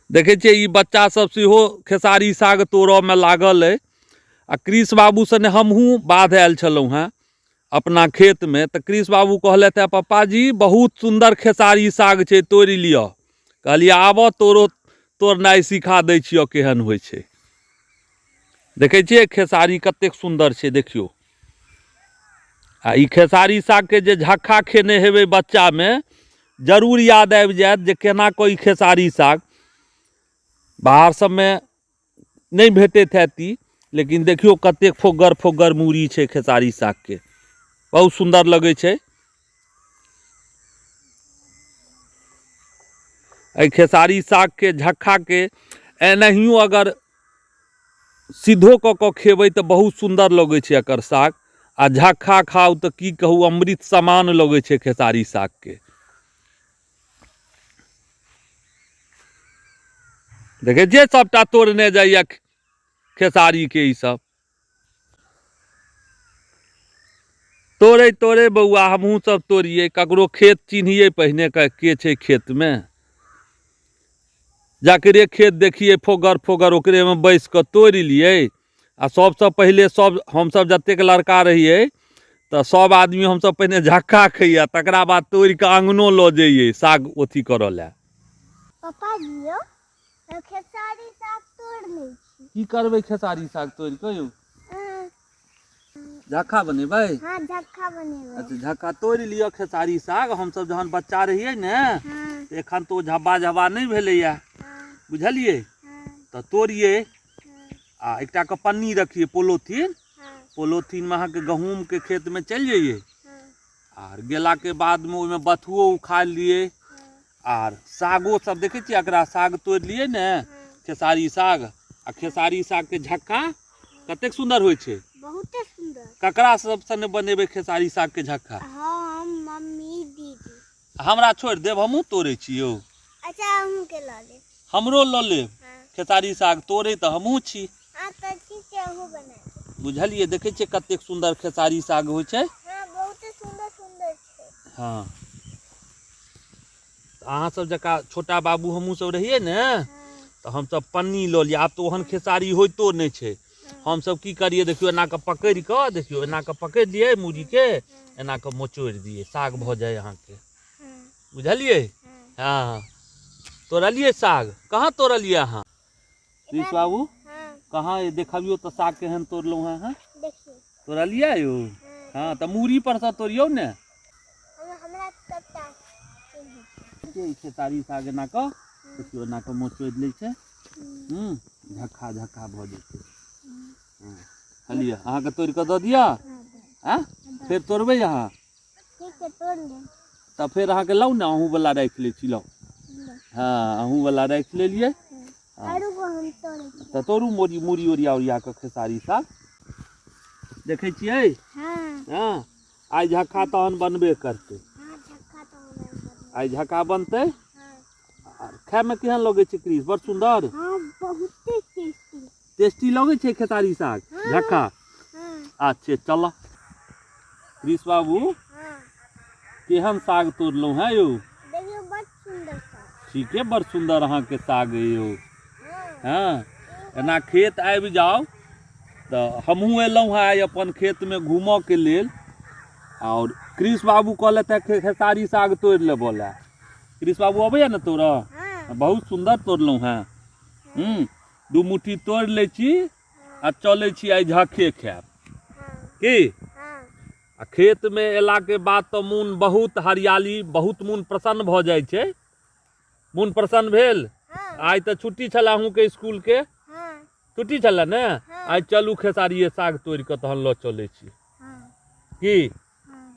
देखै छियै ई बच्चा सब सेहो खेसारी साग तोड़ऽमे लागल अइ आ कृष बाबू सने हमहूँ बाध आयल छलहुँ हेँ अपना खेतमे तऽ कृष बाबू कहलथि हेँ पप्पाजी बहुत सुन्दर खेसारी साग छै तोड़ि लिअ कहलियै आबऽ तोरो तोड़नाइ सिखा दै छियऽ केहन होइ छै देखै छियै खेसारी कतेक सुन्दर छै देखियौ आ ई खेसारी सागके जे झक्खा खेने हेबै बच्चामे जरूर याद आबि जायत जे केना कऽ ई खेसारी साग बाहर सबमे नहि भेटैत हैत ई लेकिन देखियौ कतेक फोगर फोगर मूरी छै खेसारी सागके बहुत सुन्दर लगै छै एहि खेसारी सागके झक्खाके एनाहियो अगर सीधो कऽ कऽ खेबै तऽ बहुत सुन्दर लगै छै एकर साग आ झक्खा खाउ तऽ की कहू अमृत समान लगै छै खेसारी सागके देखै छियै सभटा तोड़ने जाइए खेसारीके ई सब तोड़ै तोड़ै बौआ हमहूँ सब तोड़ियै ककरो खेत चिन्हियै पहिने के छै खेतमे जकरे खेत देखियै फोगर फोगर ओकरेमे बैस कऽ तोड़ि लियै आ सबसँ पहिले सब हमसब जतेक लड़का रहियै तऽ सब आदमी हमसब पहिने झक्का खैयै तकरा बाद तोड़ि कऽ अङ्गनो लऽ जइयै साग अथी करऽ लए पप्पा जी यौ खेसारी साग तोड़ि लै छी की करबै खेसारी साग तोड़ि कऽ यौ झक्खा बनेबै हाँ झक्खा बनेबै अच्छा झक्खा तोड़ि लिअ खेसारी साग हमसब जहन बच्चा रहियै ने हाँ तऽ एखन तऽ ओ झब्बा झब्बा नहि भेलैया हाँ बुझलियै हाँ तऽ तोड़ियै हाँ आ एकटा के पन्नी रखियै पोलोथीन हाँ पोलोथीनमे अहाँके गहूँमके खेतमे चलि जइयै हाँ आर गेलाके बादमे ओहिमे बथुओ उखाड़ि लियै आर सागो सब देखै छियै एकरा साग तोड़ि लियै ने खेसारी साग आ खेसारी सागके झक्का कतेक सुन्दर होइ छै बहुते सुन्दर ककरा सब सने बनेबै खेसारी सागके झक्का हम मम्मी दीदी हमरा छोड़ि देब हमहूँ तोड़ै छी यौ अच्छा अहूँके लऽ लेब हमरो लऽ लेब हाँ खेसारी साग तोड़ै तऽ हमहूँ छी हाँ तऽ ठीक छै अहूँ बना लेब बुझलियै देखै छियै कतेक सुन्दर खेसारी साग होइ छै हाँ बहुते सुन्दर सुन्दर छै हँ तऽ अहाँ सब जकाँ छोटा बाबू हमहूँ सब रहियै ने तऽ हमसब पन्नी लऽ लियै आब तऽ ओहन खेसारी होइतो नहि छै हमसब की करियै देखियौ एना कऽ पकड़ि कऽ देखियौ एना कऽ पकड़ि लियै मूरीके एना कऽ मोचोड़ि दियै साग भऽ जाइ अहाँके बुझलियै हँ तोड़लियै साग कहाँ तोड़लियै अहाँ प्रिंस बाबू कहाँ ये देखबियौ तऽ साग केहन तोड़लहुँ हँ अहाँ तोड़लियै यौ हँ तऽ मूरी पर सँ तोड़ियौ ने हमरा सबटा के खेसारी साग एना कऽ देखियौ एना कऽ मोचोड़ि लै छै हूँ झक्खा झक्खा भऽ जेतै हँ लिअ अहाँके तोड़ि कऽ दऽ दिअ आँय फेर तोड़बै अहाँ ठीक छै तोड़ ले तऽ फेर अहाँके लाउ ने अहूँवला राखि लै छी लाउ हँ अहूँवला राखि लेलियै आरो को हम तोड़ै छी तऽ तोड़ू मोरी मूरी ओरिया ओरिया कऽ खेसारी साग देखै छियै हँ हँ आइ झक्खा तहन बनबे करतै हाँ झक्का तो हमरा बनबै। आइ झक्खा बनतै हाँ आर खायमे केहन लगै छै क्रिस बड़ सुन्दर हाँ बहुते टेस्टी टेस्टी लगै छै खेसारी साग हाँ। झक्खा हाँ अच्छे चल क्रिस बाबू हाँ केहन साग तोड़लहुँ हैं यौ देखियौ बड़ सुन्दर साग ठीके बड़ सुन्दर अहाँके साग अइ यौ हाँ हँ एना खेत आबि जाउ तऽ हमहूँ एलहुँ हेँ आइ अपन खेतमे घूमऽके लेल आओर कृष बाबू कहलथि हेँ खेसारी साग तोड़ि लेबऽ लए कृष बाबू अबैया ने तोड़ऽ हाँ बहुत सुन्दर तोड़लहुँ हेँ हूँ दू मुट्ठी तोड़ि लै छी आ चलै छी आइ झखे खायब हाँ की हाँ आ खेतमे अयलाके बाद तऽ मोन बहुत हरियाली बहुत मोन प्रसन्न भऽ जाइ छै मोन प्रसन्न भेल हाँ आइ तऽ छुट्टी छलए अहूँके इसकुलके हाँ छुट्टी छलए ने हाँ। आइ चलू खेसारिये साग तोड़ि कऽ तहन लऽ चलै छी हाँ की